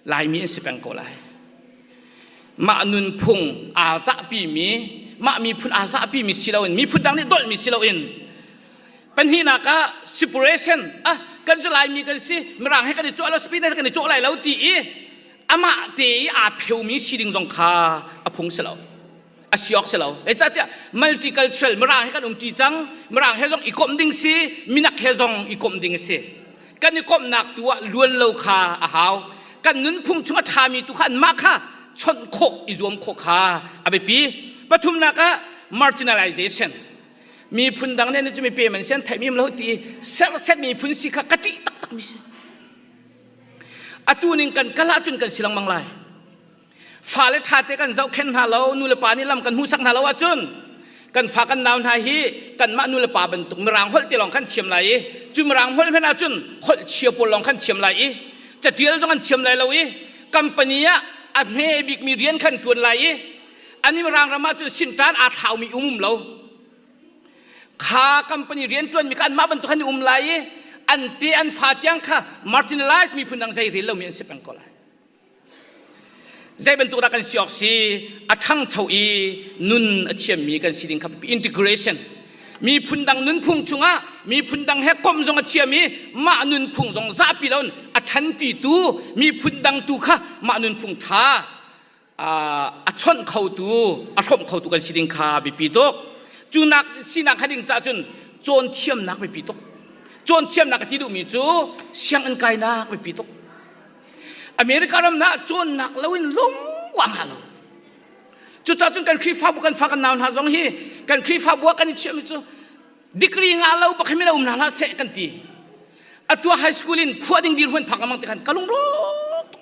Laimi an si peng ko lai. Mah nunphung aa cahpimi, mah miphun aa zahpimi si loin, miphun dang nih dolhmi si loin, pahnihnak ah separation, ah kan cu Laimi kan si, Mirang he kan i cawh lo, Spain he kan i cawh lai lo ti i amah te i aa pheumi si ding zong kha a phung si lo. A si awk si lo. Zeicahtiah multicultural Mirang he kan umṭi cang, Mirang he zong i komh ding si, minak he zong i komh ding a si. Kan i komhnak tu ah luan lo kha a hau. Kan nunphung chung a ṭhami tu kha anmah kha chawnh khawh i zuam khawh kha a biapi. Pathumnak ah marginalization. Miphun dang nih cu mi pem an si an theihmi um lo ti i serset miphun si kha ka ṭih taktakmi si. Atu ning kan kal ahcun kan si lengmang lai. Fale ṭhate kan zohkhenh hna lo, nulepa nih lam kan hmuhsak hna lo ahcun kan fa kan nau hna hi kanmah nulepa bantuk mirang holh te lawng khan thiam lai i cu mirang holh hmanh ahcun holh chia pawl lawng khan thiam lai i catial zong an thiam lai lo i company ah a hme bikmi rian khan ṭuan lai i ani mirang ram ahcun sinṭan aa thlaumi um um lo kha company rian ṭuanmi kha anmah bantuk khan um lai i an te an fa tiang kha marginalized miphun dang zei rel lomi an si peng ko lai. Zei bantuk dah kan si awk si? A ṭhangcho i nun a thiammi kan si ding kha integration. Miphun dang nunphung chungah miphun dang he komh zong a thiam i mah nunphung zong zahpi loin a ṭhanpitu miphun dang tu kha mah nunphung ṭha a chawnh khotu, a hrawmh khotu kan si ding kha biapi tuk. Cu nak sinak kha ding caah cun cawn thiamnak biapi tuk. Cawn thiamnak ka ti duhmi cu sianginn kainak biapi tuk. America ram na cawnnak loin lungwa hnga lo. Cucaah cun kan Khrihfabu kan fa kan nau hna zong hi kan Khrihfabu ah kan i chiahmi cu degree ngah lo bak hi um hna hlah seh kan ti. Atu high school in phuah ding dirhmun phak amang ti khan ka lungrawk tuk.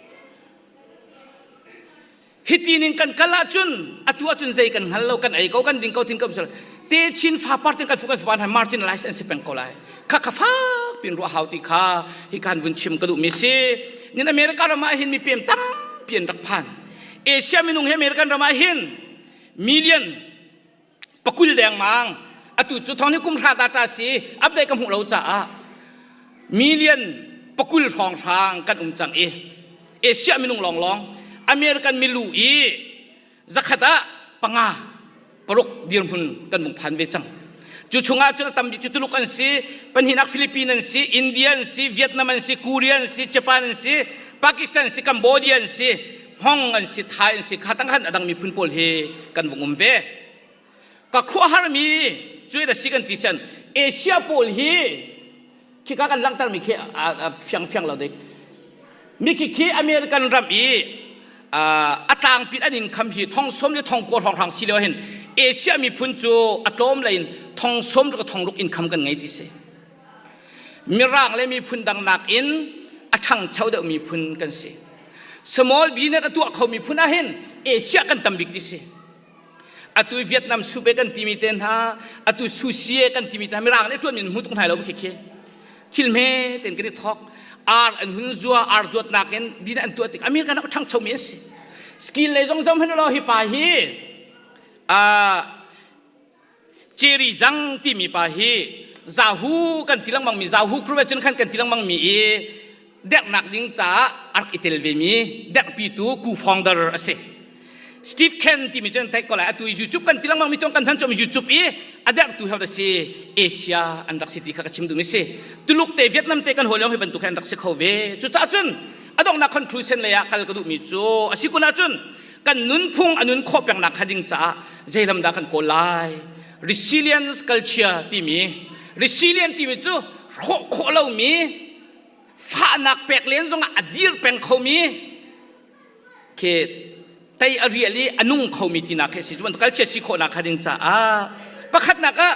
Hiti ning kan kal ahcun atu ahcun zei kan hngal lo kan ei ko kan ding ko tin ko te chin fa par tin kan fu kan fa hna marginalize an si peng ko lai kha kha fak pin ruah hau ti kha hi kan vun chim ka duh mi si nin America ram ah hin mi pem tampi an rak phan Asia minung he American ram ah hin million pakul dengmang atu cu thong ni kum hra data si update ka hmuh lo caah million pakul hrawnghrang kan um cang i Asia minung lawnglawng American milu i zakhat ah panga paruk dirhmun kan mung phan ve cang cu chungah cun a tam bik cu Tuluk an si pahnihnak Philippines an si India an si Vietnam an si Korea an si Japan an si Pakistan an si Cambodia an si Hmong an si Thai an si kha tang khan a dang miphun pawl hi kan vung um ve ka khuaharmi cu a si kan ti sian Asia pawl hi khika kan langhtermi khi a fiang fiang lo ding mi khi khi American ram i. A tlangpit an income hi thong som le thong kua hrawnghrang si lio hin Asia miphun cu a tlawm lei in thong som le thong ruk income kan ngei ti si. Mirang le miphun dang nakin a ṭhangcho deuh miphun kan si. Small business a tuah kho miphun ah hin Asia kan tam bik ti si. Atu Vietnam soup e kan timi te hna, atu sushi e kan timi te hna mirang nih ṭuan min hmu tuk hna lo khi khi. Thil hme ten kan i thok. Ar an hun zua, ar zuatnak in business an tuah tik American ah ṭhangcho mi an si. Skill lei zong zong hen lo hi pa hi Jerry Zhang timi pa hi Zahu kan ti lengmang mi Zahu Group cun khan kan ti lengmang mi i derhnak ding caah a rak i tel ve mi derhpitu co-founder a si. Steve Ken timi cu an theih ko lai atu YouTube kan ti lengmang mi tuang kan hman chom YouTube i a derhtu he a si Asia an rak si ti kha ka chim duhmi si. Tuluk te Vietnam te kan hawi lawng hi bantuk he an rak si kho ve. Cucaah cun a donghnak conclusion lei ah kal ka duhmi cu a si kun ahcun kan nunphung a nun khawh pengnak kha ding caah zeilam dah kan kawl lai resilience culture timi resilient timi cu hrawh khawh lomi fahnak pek len zongah a dir peng khomi khi tei a rial i a nung khomi tinak khi si cu bantuk culture si khawhnak kha ding caah pakhatnak ah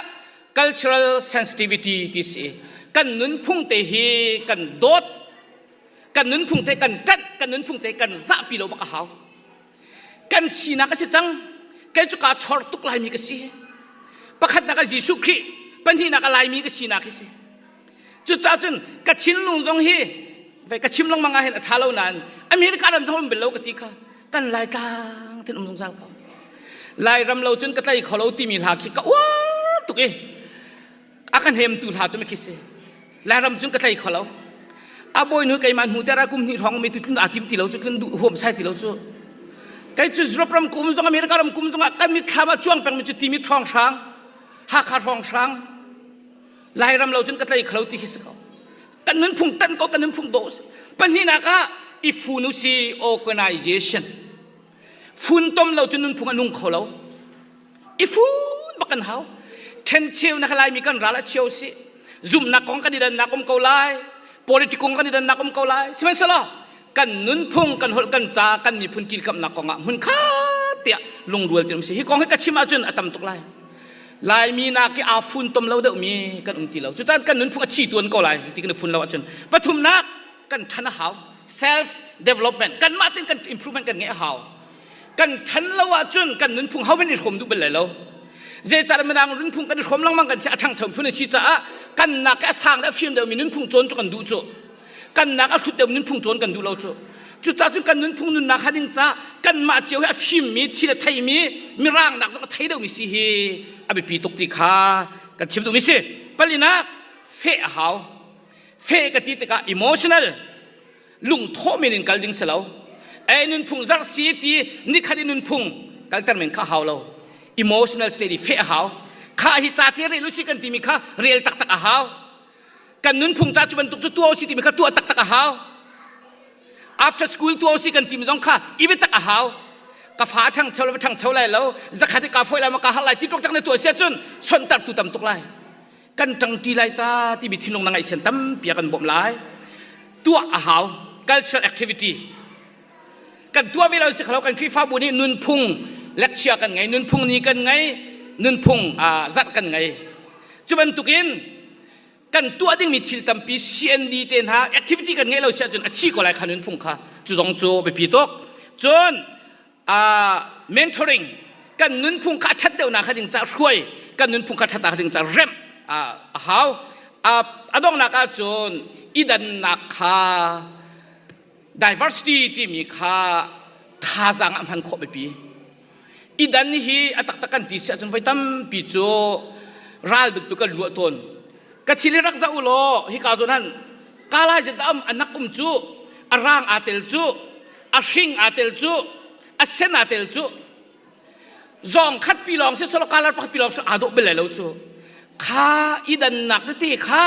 cultural sensitivity ti si kan nunphung te hi kan dawt kan nunphung te kan ṭanh kan nunphung te kan zahpi lo bak a hau kan sinak a si cang kei cu kaa chor tuk laimi ka si pakhatnak ah Jesuh Khrih pahnihnak ah laimi ka sinak hi si cucaah cun ka thinlung zong hi ka chim lengmang ah hin a ṭha lo nain America ram zong um bel lo ka ti kha kan Laitlang tin um zungzal ko Lairam lo cun ka tlai kho lo timi hla khi ka uar tuk i a kan hemtu hla cu khi si Lairam cun ka tlei kho lo a bawi nu keimah hnu ter ah kum hnih hrawng mi tu tlun aa tim ti lo cu tlun duh huam sai ti lo cu kei cu Europe ram kum zong America ram kum zong ah kan mitthlam ah cuang peng mi cu timi ṭhawng hrang Hakha hrawng hrang Lairam lo cun ka tlei kho lo ti khi si ko kan nunphung tan ko kan nunphung dawh si pahnihnak ah i fun u si organization funtom lo cun nunphung a nung kho lo i fun bak kan hau ṭhencheu na laimi kan ral a chio si zumhnak kong kan i dannak um ko lai politic kong kan i dannak um ko lai sihmanhsehlaw kan nunphung kan holh kan ca kan miphun kilkamnak kong ah hmun khat tiah lungrual ti um si hi kong hi ka chim ahcun a tam tuk lai laimi nak i aa funtom lo deuhmi kan um ti lo cucan kan nunphung a thi tuan ko lai ti kan i fun lo ahcun pathumnak kan ṭhan a hau self development kanmah tin kan improvement kan ngeih a hau kan ṭhan lo ahcun kan nunphung ho in i hrawm duh bal lai lo zeicah midang nunphung kan i hrawm lengmang kan si a ṭhangcho phun a si caah kan nak a sang le a fim deuhmi nunphung cawn cu kan duh cu kan nak a hrut deuh nunphung cawn kan duh lo cu cucaah cun kan nunphung nunnak ha ding ca kanmah cio hi a fimmi thil a theimi mirang nak zong a thei deuhmi si hi a biapi tuk ti kha kan chim duhmi si palinak feh a hau feh ka ti tikah emotional lungthawh men in kal ding si lo ei nunphung zarh si ti nikhat i nunphung kalter men kha hau lo emotional state i feh a hau kha hi ca te rel usi kan timi kha rel taktak a hau kan nunphung ca cu bantuk cu tuah usi timi kha tuah taktak a hau after school tuah usi kan timi zong kha i biatak a hau ka fa ṭhangcho lo ṭhangcho lai lo zakhat i ka foi lai ma ka har lai ti ṭok na tuah si ahcun sonhtarh tu tam tuk lai kan ṭangṭi lai ta timi thinlung na ngaihsian tampi a kan bawmh lai tuah a hau cultural activity kan tuah ve lo si khalo kan Khrihfabu nih nunphung lecture kan ngei nunphung ni kan ngei nunphung zarh kan ngei cu bantukin kan tuah dingmi thil tampi CND te hna activity kan ngeih lo si ahcun a thi ko lai kha nunphung kha cu zong cu biapi tuk cun uh, mentoring kan nunphung kha ṭhat deuhnak kha ding ca hruai kan nunphung kha ṭhatnak ding ca remh a hau a donghnak ahcun i dannak kha diversity timi kha thazaang ah hman khawh biapi i dan hi a taktak kan ti si ahcun voi tampi cu ral bantuk kan ruah tawn ka thil hi rak zoh u law hika zawn han kalai zet am anak um cu a rang aa tel cu a hring aa tel cu a sen aa tel cu zawng khat pi lawng si solo kalar pakhat pi lawng si aa dawh bel lai lo cu kha i dannak tete kha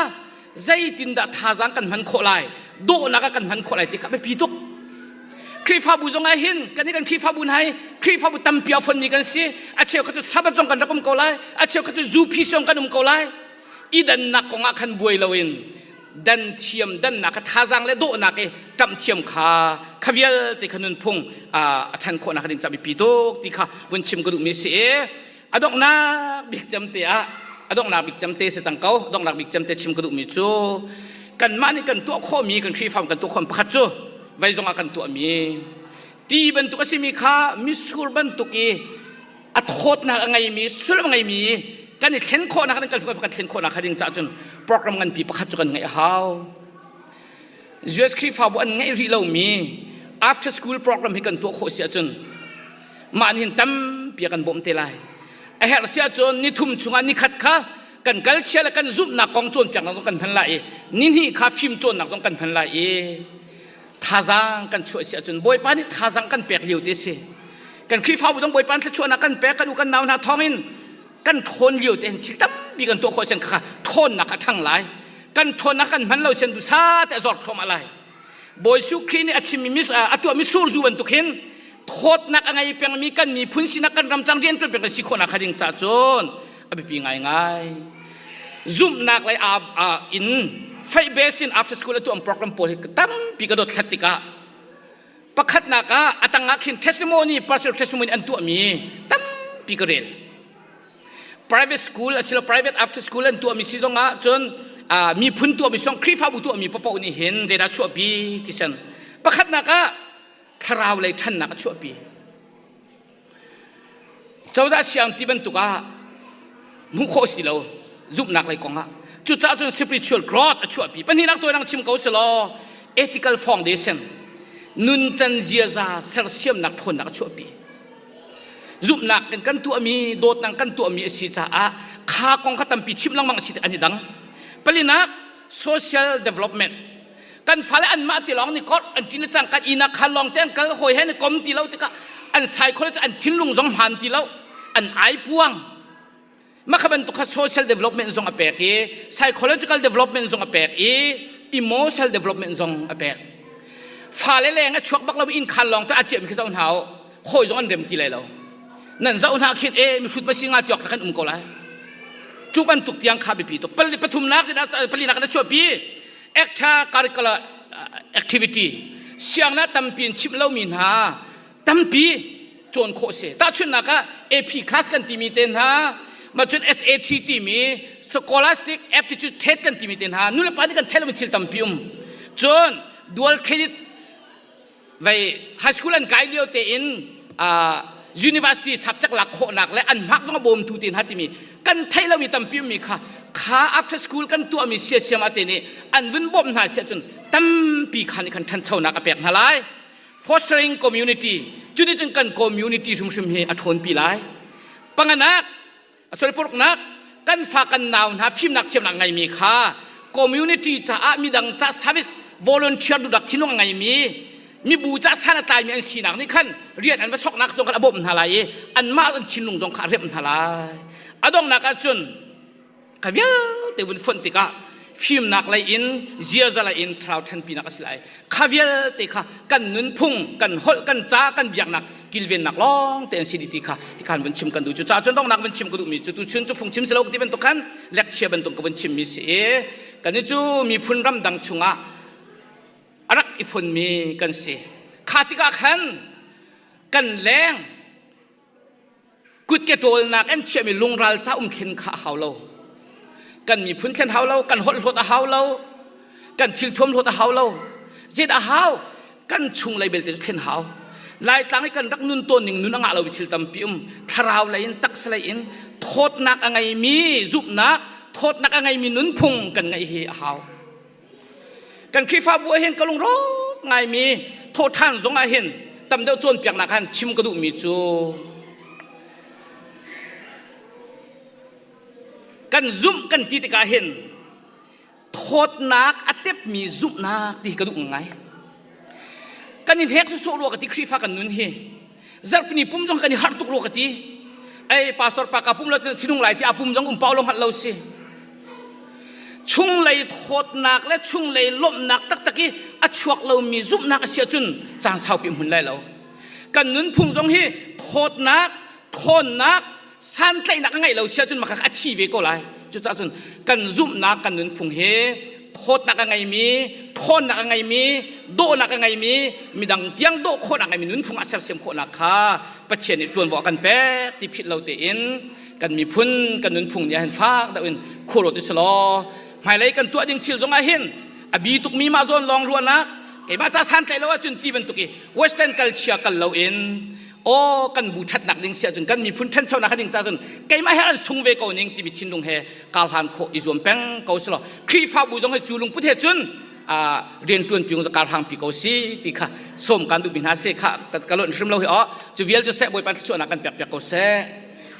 zeitindah thazaang kan hman khawh lai dawhnak ah kan hman khawh lai ti kha biapi tuk Khrihfabu zong ah hin kan kan Khrihfabu hna hi Khrihfabu tampi a fonmi kan si a cheu kha cu Sabbath zong kan rak um ko lai a cheu kha cu zupi zong kan um ko lai i dannak kong ah khan buai loin. Dan thiam dannak kha thazaang le dawhnak i ṭamh thiam kha kha vialte kha nunphung a ṭhan khawhnak ding ca biapi tuk ti kha vun chim ka duhmi si i a donghnak bik cem te ah a donghnak bik cem te si cang ko donghnak bik cem te chim ka duhmi cu kanmah nih kan tuah khawhmi kan Khrihfabu kan tuah khawhmi pakhat cu vei zong ah kan tuahmi ti bantuk a simi kha mitsur bantuk i a thawtnak a ngeimi sullam a ngeimi kan i thlen khawhnak kan kan thlen khawhnak ding caah cun program nganpi pakhat cu kan ngeih a hau US Khrihfabu an ngeih rih lomi after school program hi kan tuah khawh si ahcun mah nih tampi a kan bawmh te lai a herh si ahcun ni thum chungah ni khat kha kan kalchia le kan zumhnak kong cawnpiaknak zong kan hman lai i ni hnih kha fim cawnnak zong kan hman lai i thazaang kan chuah si ahcun Bawipa nih thazaang kan pek lio te si kan Khrihfabu dong Bawipa thluachuahnak kan pek kan u kan nau hna thawngin kan ṭhawn lio te hin thil tampi kan tuah khawh sian kha ṭhawnnak a ṭhang lai kan ṭhawnnak kan hman lo sian dusa te a zor thluahmah lai Bawi Jesuh Khrih nih a chimmi mis a tuahmi surzu bantuk hin thawtnak a ngei pengmi kan miphun sinak kan ram cang rian ṭuan peng kan si khawhnak ding ca cun a biapi ngaingai zumhnak lei in faith based in after school a tuah program pawl hi tampi ka dot thlat tikah pakhatnak ah a tang ah khin testimony personal testimony an tuahmi tampi ka rel private school asilo private after school an tuahmi si zong ah cun miphun tuahmi song Khrihfabu tuahmi papoh nih hin zeidah chuahpi ti sen pakhatnak ah thlarau lei ṭhannak a chuahpi Cozah siang ti bantuk ah hmuh khawh si lo zumhnak lei kong ah. Cucaah cun spiritual growth a chuahpi. Pahnihnak tuan chim ko selaw ethical foundation nuncan ziaza sersiamnak ṭhawnnak a chuahpi. Zumhnak in kan tuahmi, dawtnak kan tuahmi a si caah kha kong kha tampi chim lengmang a si an i dang. Palinak social development kan fale anmah ti lawng nih kor an ṭin le cangka inn ah khal lawng te an kal hawi he an i kom ti lo tikah an psychology an thinlung zong hmaan ti lo an ai puang mah kha bantuk kha social development zong a pek i psychological development zong a pek i emotional development zong a pek fale leng a chuak bak lo inn khal lawng te a ciam khi zoh hna u hawi zong an rem ti lai lo nan zoh hna khin e mihrut ma si nga tiok kan um ko lai cu bantuk tiang kha biapi tuk pali pathumnak palinak na chuahpi extracurricular activity siangna tampi in chimh lomi hna tampi cawn khawh si tahchunhnak ah AP class kan timi te hna ma cun SAT timi scholastic aptitude test kan timi te hna nulepa nih kan theih lomi thil tampi um cun dual credit vei high school an kai lio tein university subject lak khawhnak le an hmak zong a bawmtu te hna timi kan theih lomi tampi mi kha kha after school kan tuahmi siasiam ate nih an vun bawmh hna siah cun tampi kha nih khan ṭhanchonak a pek hna lai fostering community cu nih cun kan community hrimhrim hi a ṭhawnpi lai panganak sorry paruknak kan fa kan nau hna fimnak thiamnak ngeimi kha community caah midang ca service volunteer dudak thinlung a ngeimi mibu ca san a tlaimi an sinak nih khan rian an va soknak zong khan a bawmh hna lai i anmah an thinlung zong kha a remh hna lai a donghnak ahcun Kha vialte vun fonh tikah fimnak lei in ziaza lei in thlarau ṭhanpinak a si lai. Kha vialte kha kan nunphung, kan holh, kan ca, kan biaknak kilvennak lawng te an si dih ti kha ikhan vun chim kan duh. Cucaah cun donghnak vun chim ka duhmi cu tuchun cu phungchim si lo ti bantuk khan lekchia bantuk ka vun chimmi si i kan i cu miphun ramdang chungah a rak i fonmi kan si. Kha tikah khan kan leng Kutke ṭawlnak an chiahmi lungral ca um thlen kha a hau lo. Kan miphun thlen hau lo, kan holh hlawt a hau lo, kan thilthuam hlawt a hau lo. Zeidah a hau? Kan chunglei belte cu thlen hau. Laitlang i kan rak nun tawn ning nun a ngah lomi thil tampi um. Thlarau lei in, taksa lei in thawtnak a ngeimi zumhnak, thawtnak a ngeimi nunphung kan ngeih hi a hau. Kan Khrihfabu ah hin ka lungrawk ngaimi thawhṭhan zong ah hin tam deuh cawnpiaknak han chim ka duhmi cu kan zumh kan ti tikah hin thawtnak a tepmi zumhnak ti hi ka duh ngai. Kan in hek sawsawh rua ka ti Khrihfa kan nun hi. Zarhpini pum zong kan i harh tuk rua ka ti. Ei pastor pa ka pum lo thinung lai ti a pum zong um pau lo hngalh lo si. Chunglei thawtnak le chunglei lawmhnak taktak i a chuak lomi zumhnak a si ahcun caan saupi hmun lai lo. Kan nunphung zong hi thawtnak, ṭhawnnak, santlaihnak a ngeih lo si ahcun mah kha a thi ve ko lai. Cucaah cun kan zumhnak kan nunphung hi. Thawtnak a ngeimi, ṭhawnnak a ngeimi, dawhnak a ngeimi, midang tiang dawh khawhnak a ngeimi nunphung ah sersiam khawhnak kha Pathian nih ṭuanvo a kan pek ti philh lo tein kan miphun kan nunphung nih ahhin fak deuh in khuaruat u silaw hmailei kan tuah ding thil zong ah hin a bi tukmi mah zawn lawng ruahnak keimah ca santlaih lo ahcun ti bantuk i western culture kal lo in aw kan bu ṭhatnak ding si ahcun kan miphun ṭhanchonak ding ca cun keimah he an sung ve ko ning timi thinlung he karhlan khawh i zuam peng ko si law Khrihfabu zong hi cu lungput he cun rian ṭuan pi kar hang pi ko si ti kha sawm kan duhmi hna si kha ka lonh hrim lo hi aw cu vial cu seh Bawipa thluachuahnak kan pek piak ko seh.